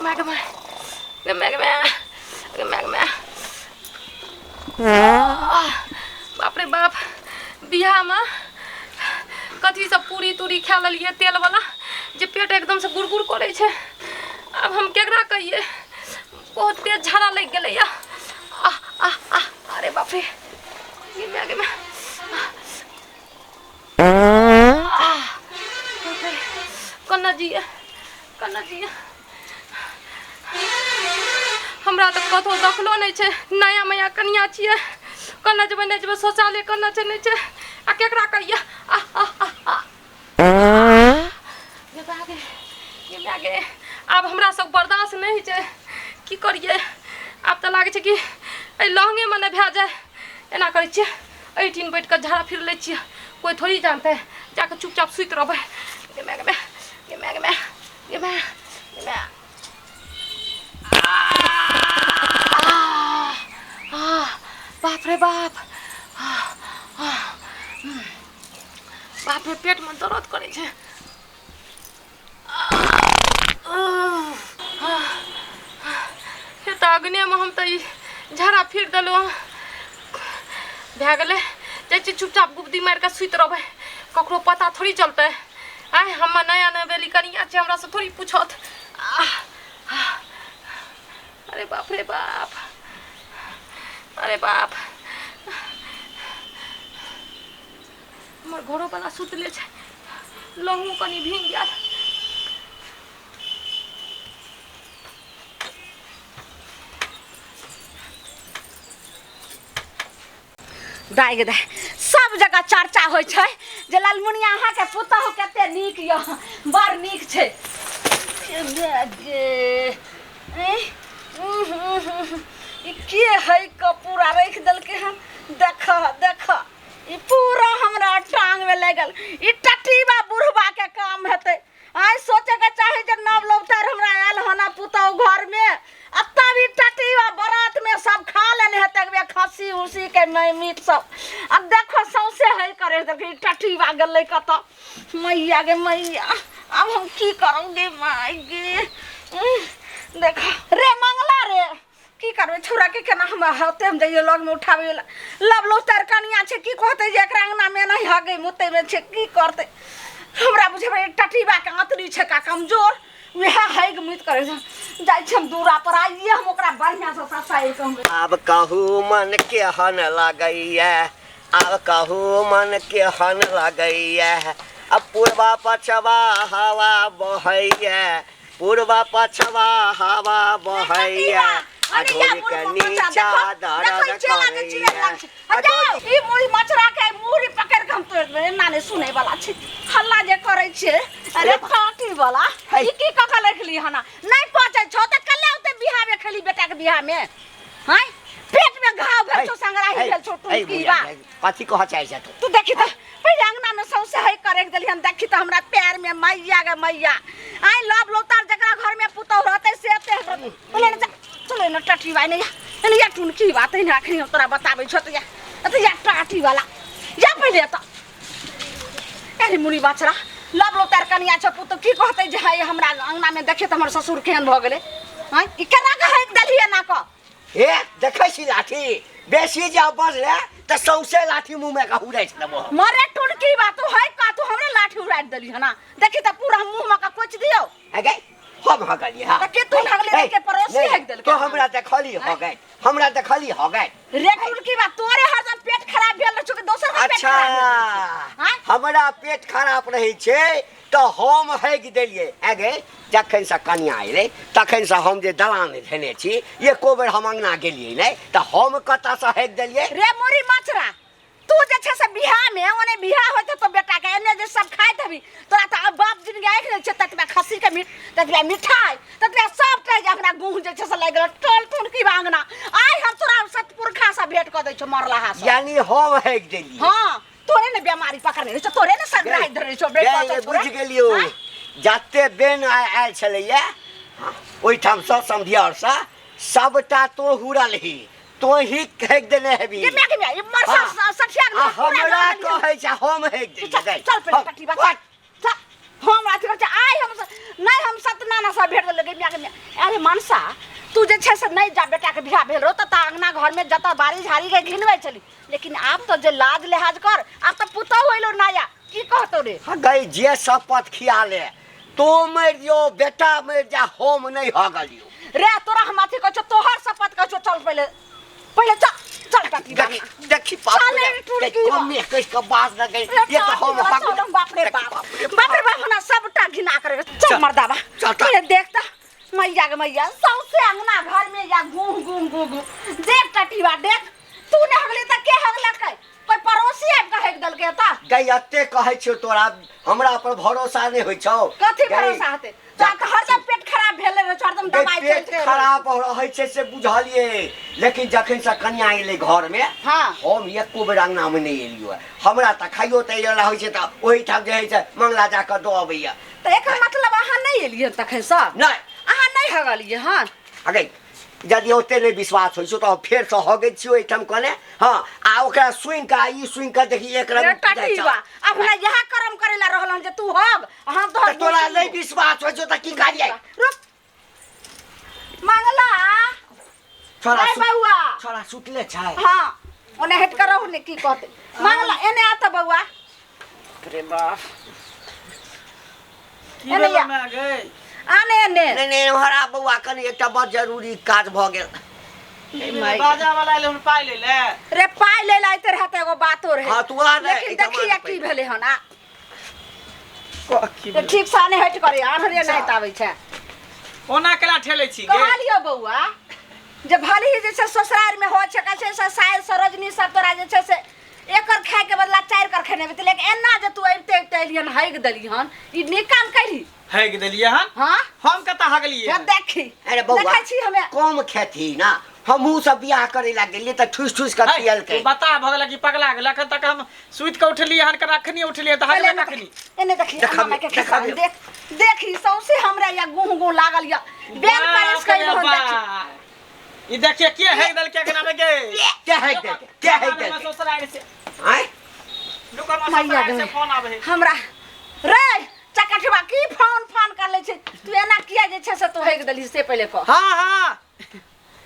My गे my, गे my, गे my, गे my, गे my. बाप रे बाप, बियाहमे कथी सब पूरी तूरी खा लेलियै तेलवला जे पेट एकदमसँ गुड़गुड़ करै छै। आब हम केकरा कहियै, बहुत तेज झाड़ा लागि गेलैया। आह आह आह, अरे बाप रे, गे my, गे my. आह, बाप रे, कन्ना जियै, कन्ना जियै। हमरा तऽ कतहु देखलो नहि छै, नया मया कनिया छियै, कन्ना जेबै नहि जेबै, शौचालय कन्ना छै नहि छै, आ केकरा कहियै। आ आ आ आ गे माय गे, गे माय गे, आब हमरा सब बर्दाश्त नहि होइ छै, की करियै। आब तऽ लागै छै कि एहि लहंगेमे नहि भए जाय। एना करै छियै, एहिठिन बैठ कऽ झाड़ा फिर लै छियै, कोइ थोड़ी जानतै, जाकऽ चुपचाप सुति रहबै। गे माय, गे माय, गे माय, गे माय, गे माय, गे माय। आह, बाप रे बाप, बाप रे, पेटमे दर्द करै छै। हे तऽ अग्नेमे हम तऽ ई झाड़ा फिर देलहुँ। भए गेलै, जाइ छी चुपचाप गुबदी मारि कऽ सुति रहबै, ककरो पता थोड़ी चलतै। आइ हम नया नवेली कनिया छै, हमरासँ थोड़ी पूछत। आह, आह, अरे बाप रे बाप, अरे बाप, हमर घरोवला सुतले छै, लहू कनि भींग गेल। दाइ गे दाइ, सब जगह चर्चा होइ छै जे लालमुनिया अहाँके पुतहु कते नीक यऽ, बड़ नीक छै। गे, ई के है कऽ पूरा राखि देलकै हन? देख देख, ई पूरा हमरा टांग में लगल। ई टटीबा बुढ़बा के काम हेतै। आइ सोचे के चाही जे नव लौटर हमरा आयल हन पुतहु घर में, आ तब ई टटीबा बरात में सब खा लेने हेतै एक बेर खस्सी उसी के मीट सब। आ देखो सौंसे है करे देख, ई टटीबा गेलै कतऽ। मैया गे मैया, आब हम की करब गे माय गे। देख रे मंगला रे, की करबै छौड़ा के, केना हम होते, हम जइयो लग में उठाबै ला। लब लोतर कनिया छै, की कहतै जे एकरा अंगना में नहीं हगै मुतै में छै, की करतै। हमरा बुझेबै टटीबा के आंतरी छै का कमजोर, वएह हैग मुइत करै छै। जाइ छी हम दूरा पर, आइए हम ओकरा बढ़िया से ससाइ कहबै। आब कहू मन केहन लगैया, आब कहू मन केहन लगैया। अब पूर्वा पछवा हवा बहैया, पूर्वा पछवा हवा बहैया, आ ढोरी के नीचा दर्द करैया। आ ढोरी ई मुड़ी मचरा के मुड़ी पकड़ के हम तोड़ देबै। एना नहि सुनै वाला छै, हल्ला जे करै छै। अरे पार्टी वाला, ई की कऽ के लिखली हना? नहि पचै छौ तऽ कल्ले ओते बियाह में खेली, बेटा के बियाह में। हैं, पेट में घाव भेल छौ, संगराही भेल छौ। तू की बा कथी कह चाहै छ तू? तू देखी तऽ पहिले अंगना में सौंसे है करे के देलियन। देखी तऽ हमरा पैर में, मैया गे मैया। आइ लब लोतार जकरा घर में पुतहु रहतै से एते पहिले ने चले ने टटी बाई ने या या टुनकी बात है ना। अखनी हम तोरा बताबै छौ तऽ या तऽ या टाटी वाला या पहिले तऽ। अरे मुनि बछड़ा, लब लोतार कनिया छौ पुतहु, की कहतै जे है हमरा अंगना में देखे तऽ हमर ससुर केहन भऽ गेलै। हँ, ई केना के हक देलियै ना कऽ? हे देखै छी लाठी, बेसी जे बजले तऽ सौंसे लाठी मुँह में के उड़ै छै देबो। मरे टुनकी बा, तू है का? तू हमरे लाठी उड़ा देली हना? देखी तऽ पूरा मुँह में का कोच दियौ। अगे हम हगलियै। हाँ तऽ के तू हगले? ए, के पड़ोसी नहीं, हग देलकै? तो हमरा देखली हगै, हमरा देखली हगै। रे टुनकी बा, तोरे हरदम पेट खराब भेल रहै छौ कि दोसर के पेट अच्छा खराब भेल रहै छौ? आँय? हमरा पेट खराब रहै छै तऽ हम हगि देलियै। अगे जखन से कनिया अयलै तखन से हम जे दलान धेने छी, एको बेर हम अंगना गेलियै नहि, तऽ हम कतऽसँ हगि देलियै? रे मुरी मचरा, तू जे छै से बियाह में ओने बियाह होइत तो बेटा के एने जे सब खाइत हबी, तोरा तऽ आब बाप जिनगी आँखि नहि छै। ततबे खस्सी के मीट, ततबे मिठाई, ततबे सब टा जे हमरा गुह जे छै से लागि गेल। टोल टुनकी अंगना आइ हम तोरा सतपुरखा से भेंट कऽ दै छौ मरलाहा से। यानी हम हगि देलियै? हाँ, तोरे ने बेमारी पकड़ने रहै छौ, तोरे ने संग्राही धरे छौ। गै, बुझि गेलियौ। आँय? जते बेन आयल छलैया ओहिठामसँ समधियारसँ, सबटा तो हुरलही, तो ही हेक देने हेबी। गे my गे my, ई मरसा हाँ। सठिया के आ पूरा हमरा गाँव देलियै। कहै छै हम हेक चल देलियै। चल पहिले हम- टटी बा, चल। हम अथी करै छी, आइ हम नहि हम सत्यनारायण से भेट देलकै मिया के मिया। अरे मनसा तू जे छै से नहि जा बेटा के बियाह भेल रहो तऽ अंगना घर में जतऽ बाड़ी झाड़ी के घिनबै छली लेकिन आब तऽ जे लाज लिहाज कर आब तऽ पुतहु अयलो नया की कहतौ रे हाँ गई जे शपथ खिया ले तो मरि जो बेटा मरि जा हम नहीं हगलियो रे तोरा हम अथी कहै छौ तोहर शपथ कहै छौ चल पहिले पहिले चल चल टटी देखी देखी बाप चल रे रे, टुटकी बा। कमे कहि के बाज न गई रे ये तो हम चल, हग चल, बाप रे बाप बाप रे बाप हमरा सबटा घिना करे चल चल, मर्दाबा चल, चल। पहिले देख त मैया के मैया सौंसे अंगना घर में या गूं गूं गूं गूं देख टटीवा देख तू ने हगली त के हगलकै कोई पड़ोसी आबि के हगि देलकै त गई एते कहै छियौ तोरा हमरा पर भरोसा नहि होइ छौ कथी गई, भरोसा हेतै तोरा तऽ हरदम पेट खराब भेले रहै छौ हरदम गई, दवाइ पेट चलते रहै। खराब रहै छै से बुझलियै लेकिन जखन से कनिया एलै घरमे हाँ। हम एको बेर अंगनामे नहि एलियो हँ। हमरा तऽ खाइयो तैयो ला होइ छै तऽ ओहिठाम जे होइ छै मंगला जा कऽ दऽ अबैया तऽ एकर मतलब अहाँ नहि एलियै तखन सँ नहि अहाँ नहि हगलियै हन अगे यदि ओते नहि विश्वास होइ छौ तऽ हम फेरसँ हगै छियौ एहिठाम कने हँ आ ओकरा सुनि कऽ आ ई सुनि कऽ देखी एक रंग रे जाइ छौ। टटीवा अपना इएह कर्म करे ला रहल हन जे तू हग हम तऽ तोहर तोरा नहि विश्वास होइ छौ तऽ की करियै रुक मंगला छोरा ए बौआ छोरा सुतले छै हाँ ओने हट कर रहू ने की कहते मंगला एने आता बौआ रे बाप की एने भेलो या। माय गै आने एने नहि नहि हरा बौआ कनि एकटा बड़ जरूरी काज भऽ गेल की भेलै? बाजा वाला एलै हन पाइ लै लए रे पाइ ले लाइते रहते एगो बातो रहे हाँ, तू आ ने, लेकिन एहिठाम देखिए आ की भेलै हन आ कह की ते भेलै? ठीक से आने हट करे आन्हरे नहि ताबै छै ओना केला ठेलै छी गे कहलियो बौआ जे भले ही जे छै ससुराल में हो छै कहै छै से सायल सरोजनी सब तोरा जे छै से एकर खाय के बदला चारि कर खेने हेबे लेकिन एना जे तू अबिते अबिते एलिहन हगि देलिहन ई नीक काम कैली हगि देलियै हन हाँ हम कतऽ हगलियै हे देखी अरे बौआ देखै छी हमे कम खेती ना हमहूँ सब बियाह करे ला गेलियै तऽ ठुस ठुस कऽ है, खियलकै तू बता भऽ गेलै कि पगला गेल अखन तक हम सुति कऽ उठलियै हन कन अखनी उठलियै तऽ पहिले हगबै एने कखनी देखी, एने देखी देखबियौ, अम्मा के खिस्सा देखबियौ। देख देखी सौंसे हमरा या गुह गुह लागल या बेल परेश बाप रे कैलो हन देखी बाप। ई देखिए के हेग देलकै अखन आबै गे के हेग देलकै? के हेग देलकै? ससुराल से आँय रुक हमरा मैया ससुराल से गे। फोन आबै है हमरा रे चकठवा की फोन फोन कर ले छै तू एना किया जे छै से तू हेग देलही से पहिले कह हाँ हाँ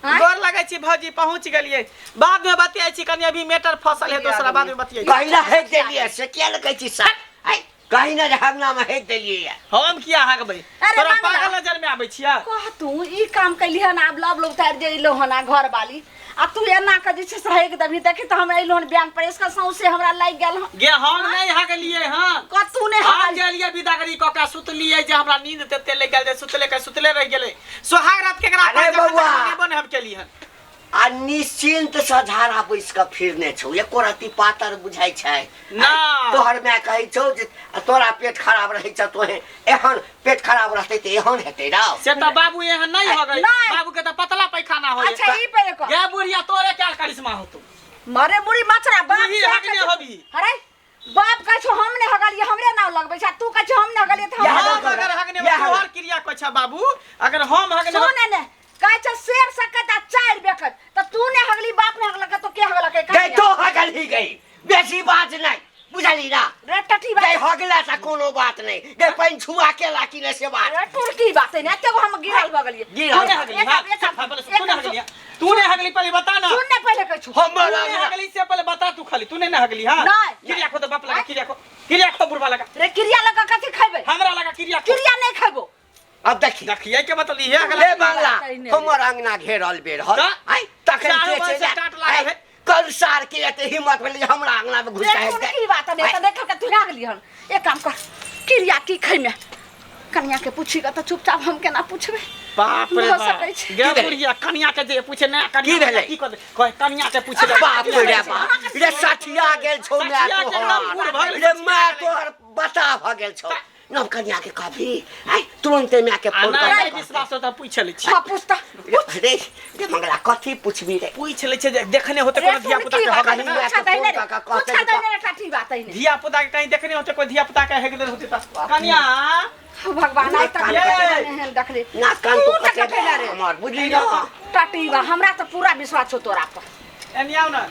आँय? गोर लगै छी भौजी पहुँच गेलियै बाद में बतियाइ छी कनि अभी मैटर फसल है दोसरा बाद में बतियाइ छी। कहीं ना हेग देलियै से किया ने कहै छी सर आँय कहीं ना जे हंगना में हेग देलियै हम किया हगबै अरे तोरा बांगला। पागल नजर में आबै छियै कह तू ई काम कैली हन आब लब लोग उतारि जे अइलो हन आ घर वाली आ तू एना के जे छै से हेग देबही देखी तऽ हम अइलो हन बयान प्रेस के सौंसे हमरा लागि गेल हन गे हम नहि हगलियै हन कतू नहि हम हगल गेलियै विदागरी कऽ के सुतलियै जे हमरा नींद तते लागि गेल जे सुतले के सुतले रहि गेलै सोहाग रात केकरा अरे बौआ। बन हम केली हन आ निश्चिंत से झाड़ा बैस कऽ फिरने छौ एको रत्ती पातर बुझाइ छै ना। तोहर माय कहै छौ जे तोरा पेट खराब रहै छौ तोहे एहन पेट खराब रहतै तऽ एहन हेतै ना से तऽ बाबू एहन नहि हो गई नहि। बाबू के तऽ पतला पैखाना हो अच्छा ई पहिले कह गे बुढ़िया तोरे क्या करिश्मा होतो मरे बुढ़ी मचरा बाप तू ही से हगने कहै छौ- होबी। अरे बाप कहै छौ हम नहि हगलियै हमरे नाव लगबै छै आ तू कहै छौ हम नहि हगलियै तऽ इएह हम हम अगर हगने इएह हगने। तोहर क्रिया को छ बाबू अगर हम हगने सुन ने कहै छै शेर सकत आ चारि बेकत तऽ तू नहि हगली बाप नहि हगलक तो के हगलक गई तो हगल ही गई बेसी बात नहीं बुझली ना रे टटी गई बात हगला से कोनो बात नहीं गई पानि छुआ के लाकी ने से बात रे टुरकी बात है ने एते गो हम गिरल भऽ गेलियै गिरल। तू ने हगली एक हाँ, एक पहले तू ने एक हगली तू ने हगली पहले बता ना सुन ने पहिले कहै छौ हमर तू ने हगली से पहले बता तू खाली तू ने ना हगली हां नहीं। क्रिया खो तो बाप लगा क्रिया खो क्रिया खो बुढ़वा लगा रे क्रिया लगा कथी खैबै हमरा लगा क्रिया खो क्रिया नहीं खैबो अब देखी देखिए के मतलब इहे हगला ले बांग्ला नहीं। हमर अंगना घेरल बेरहल तऽ? आइ तखन चारू के बगल छै से टाट लागल है। कल सार के एते हिम्मत भेलै जे हमरा अंगना में घुस रे के टुरकी बात नहीं तऽ देखल के तू ना गेली हन एक काम कर क्रिया की खैमे कनिया के पूछी तऽ चुपचाप हम केना पूछबै बाप रे भऽ बाप सकै छै। गे की भेलै? बुढ़िया कनिया के जे पूछे ना कनिया की भेलै? की कर कहे कनिया के पूछे बाप रे बाप रे सठिया गेल छौ माय सठिया के एकदम बूढ़ भऽ तोहर गेल, रे सठिया माय गेल। तोहर बता भऽ गेल छौ नव कनिया के कहबी आइ तुरन्ते माय के आ फोन ना कर नहीं विश्वास होता पूछ ले छी हाँ पूछता रे रे मंगला कथी पूछबी रे पूछ ले छे जे देखने होते कोनो धिया पुता के हगल कहीं पूछा माय के दही फोन ने कऽ कऽ कहतै पूछा जे दही ने ठाठी बात है ने धिया पुता के कहीं देखने होते कोई धिया पुता के हेग देल होते त कनिया भगवान आइ तक कान एहन देखले नाक कान तू तो तऽ कटे कटेला रे हमर बुझली ना टाटी बा हमरा तऽ पूरा विश्वास छौ तोरा पर एनी आउ ना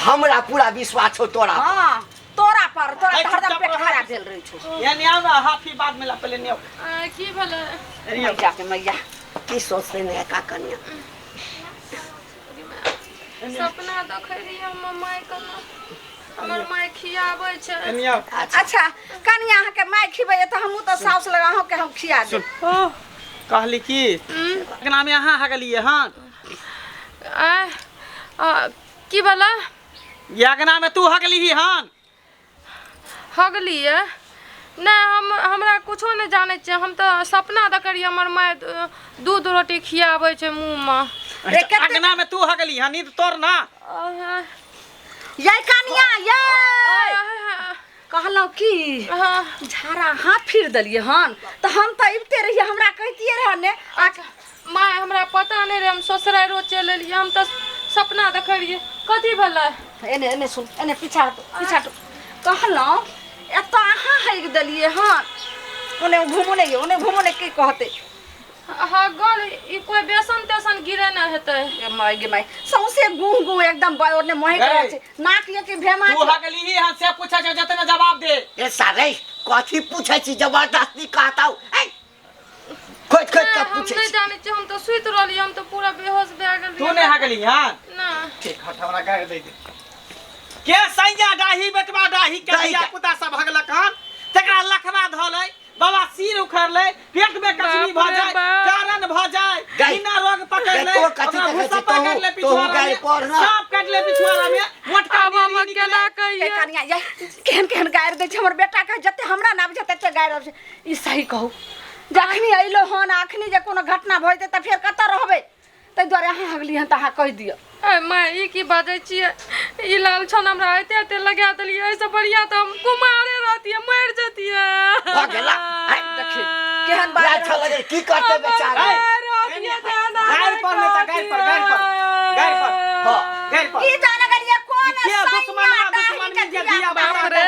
हमरा पूरा विश्वास छौ तोरा पर। हाँ तोरा पर तोरा ऐ, तऽ हरदम चुपचाप पेट रह। खराब भेल रहै छौ। ये नहीं आओ ना हाफी बाद में ला पहले नहीं आओ। की भेलै? नहीं आओ। मैया के मैया की सोचते ने का कनिया? सपना देखै रहियै हमर माय के ना, हमर माय खियाबै छै। नहीं आओ। अच्छा कनिया, अहाँके माय खिबैया तऽ हमहूँ तऽ साउस लग अहूँके हम खिया देब। ओ, कहली कि अंगना में अहाँ हगलिए हन? आय, की भेलै? ये अंगना में तू हगली हन? हगलियै नहि, हम हमरा कुछो नहि जानै छियै। हम तऽ सपना देखै रहियै हमर माय दूध रोटी खियाबै छै मुँहमे। रे कते- अंगना में तू हगली हन, नींद तोड़ ना। यै कनिया यै, कहलहुँ की, झाड़ा अहाँ फिर देलियै हन तऽ हम तऽ अबिते रहियै, हमरा कहितियै रहए ने। अच्छा माय, हमरा पता नहि रहै, हम ससुराइरो चलि एलियै, हम तऽ सपना देखै रहियै। कथी भेलै? एने एने सुन, एने पीछा हटू, पीछा हटू। कहलहुँ एतऽ अहाँ हगि देलियै हन, ओने घुमू ने यै, ओने घुमू ने, की कहतै? हँ गल ई कोइ बेसन तेसन गिरे नहि हेतै। गे माय गे माय, सौंसे गुह गुह एकदम ओने महक रहल छै, नाक ये कि भेमा तू छै। हगली हन से पूछै छै, जतने जवाब दे। ए सारे, कथी पूछै छी? जबरदस्ती कहता हूँ, खोज खोज नहि, के हम पूछै नहि छी। जानै छियै, हम तऽ सुति रहलियै, हम तऽ पूरा बेहोश भए गेल तू रहियै। नहीं हगली हन? ना। ठीक, हट, हमरा गारि दे दे के सैया डाही बेटवा डाही के डाही धिया के। पुता सब हगलक हन, तकरा लखवा धलै, बाबा सिर उखड़लै, पेट में कचरी बाप भ रे जाय, बाप। कारण भ जाय, गाय। बिना रोग पकड़ ले, तोर कथी ओकरा देखै भूसा छी? पकड़ ले तोहू तोहू पिछुआरा गारि में, पढ़ ना। सांप काटि ले पिछुआरा में, मोटका आब हम नेरी निकले। केना के कहियै? कनिया यै, केहन केहन गारि दै छै हमर बेटा के, जते हमरा ना आबै छै तते गारि आबै छै। ई सही कहू, जखनी अयलो हन अखनी जे कोनो घटना भऽ जेतै तऽ फेर कतऽ रहबै? ताहि दुआरे अहाँ हगली हन तऽ अहाँ कहि दिअ। ए माय, ई की बाजै छियै? ई लालछन हमरा एते एते लगा देलियै, एहिसँ बढ़िआँ तऽ हम कुमारे रहतियै, मरि जतियै। भऽ गेला। आइ, देखी केहन बाजि लाल रहल छल, की करतै बेचारा? गारि पर नहि तऽ गारि पर, गारि पर, गारि पर, हँ। गारि पर। की जाने गेलियै कोन ई के दुश्मनवा सैया दुश्मन डाही के के धिया धिया पुता। बाप रे,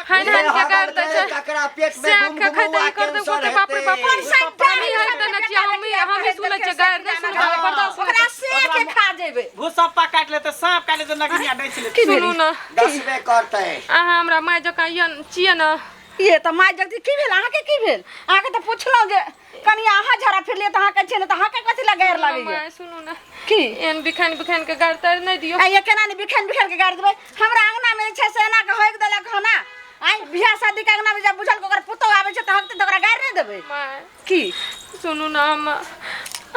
हानि हानि के गारि दै छै। तकरा पेट में से घुम के खैतै, घुमौआ ई करतै, कैंसर करतै, बाप रे बाप। हेतै। कोन सैया हमही हरि देने छियै, हमही हमही सुनै छियै, गारि नहि सुनबै, बर्दाश्त नहि। ओकरा से के खा जेबै। भूसप्पा काटि लेतै, सांप काटि लेतै, नगनिया डसि लेतै। की भेल? सुनू ने। डसबे करतै। अहाँ हमरा माय जकाँ छियै ने? ये तऽ माय जगदी की भेल अहाँके? की भेल अहाँके? तऽ पुछलहुँ जे कनिया अहाँ झड़ा फिरलियै तऽ अहाँ कहै छियै ने, तऽ अहाँके कथी लए गारि लागैया? माय सुनू ने। की? एहन बिखैन बिखैन के गारि तारि नहि दियौ। आ ये केना नहि बिखैन बिखैन के गारि देबै? हमरा अंगना मे जे छै से एना के हगि देलक हन। आइ बियाह शादी के अंगना मे जब बुझल ओकर पुतोह आबै छै तऽ हगतै, तऽ ओकरा गारि नहि देबै? माय। की? सुनू ने, हम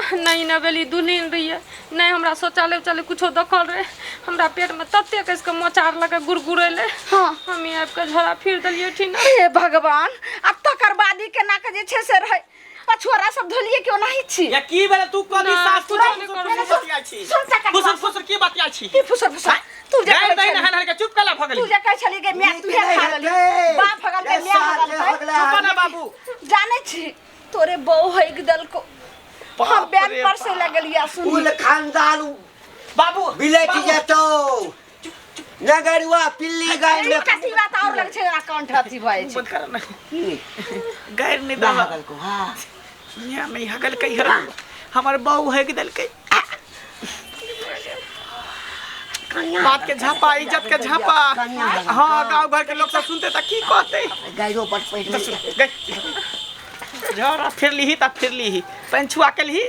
नहीं नवेली दुल्हन रहियै, नहि हमरा शौचालय उचालय कुछो देखल रहे, हमरा पेटमे तते कसि कऽ मोचार लऽ कऽ गुड़गुड़ेलै। हाँ। हम आबि कऽ झड़ा फिर देलियै ठिना। हे भगवान, आ तकर बाद ई केना के जे छै से रहै? पछुआरा सब धोलियै कि ओनाही छी? या की भेलै? तू कभी ना, सास कुछो फुसर नहि फुसर करबै। फुसर बतियाइ छी? सुन तऽ कटवा। फुसर फुसर की बतियाइ छी? की फुसर फुसर? तू जे गारि कहै दही छली, नहाय नहाय के चुप कला भऽ तू गेली। जे कहै छली गे माय, नीक तूहे नहि खा लेली, हेतै। बाप हगलकै, ए माय साल जे हगलकै। हगला चुप ना बाबू। जानै छी, तोरे बहू हगि देलको, हम बाप बेड रे पर से बाप। लगलिया सुन। कुल खानदान बाबू बिलटि बाबू, जेतौ, नगरुआ पिल्ली गाय में। कथी बात और लग छै, अकाउंट अथी भऽ जाइ छै। बंद कर ना, गारि नहि ना दह। हगलको, हाँ। मियाँ नहि हगलकै हर, हमर बहू हगि देलकै। बात के झापा, इज्जत के झापा। कनिया हगलकै। हाँ, गाँव घर के लोग सब सुनते तऽ की कहते? गायरो पर पड़ि गई। झोरा फिर लीही तऽ फिर लीही, पेंछुआ के लीही।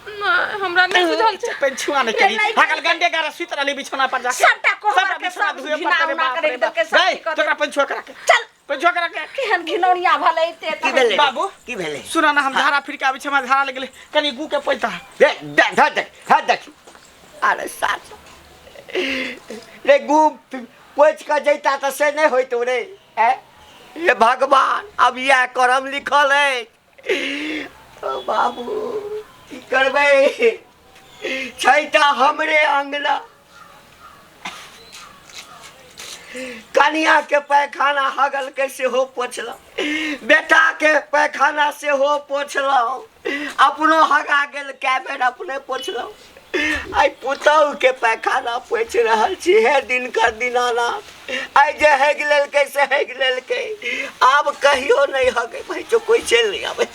नहि, हमरा नहि बुझल छै। पेंछुआ नहीं केली। नहीं। हगल गंडे गारा सुति रहली बिछौना पर जाके। सबटा कोहबर सबटा के बिछौना सब धुए घिना पड़तै रे, उना बाप के रे रखि देलकै, बाप। सब गई, की करतै? तोरा पेंछुआ करा के चल। पेंछुआ करा के। केहन घिनौनिया भलै ते। की भेलै? बाबू। की भेलै? सुना ना, हम झाड़ा फिर के आबै छी, हमरा झाड़ा लगलै, कनि गू के पैता। रे देख, धर देख, धर देख। अरे साथ रे, गु पोछि कऽ जैता तऽ से नहि होइतौ रे। ऐ हे भगवान, अब इएह करम लिखल अछि। ओ बाबू, की करबै? छै तऽ हमरे अङ्गना। कनिया के पैखाना हगलकै सेहो पोछलहुँ, बेटाके पैखाना सेहो पोछलहुँ, अपनो हगा गेल कए बेर, अपने पोछलहुँ, आइ पुतहुके पैखाना पोछि रहल छी। हे दिनकर दीनानाथ, आइ जे हगि लेलकै से हगि लेलकै, आब कहियो नहि हगै भाइ, जो कोइ चलि नहि आबै।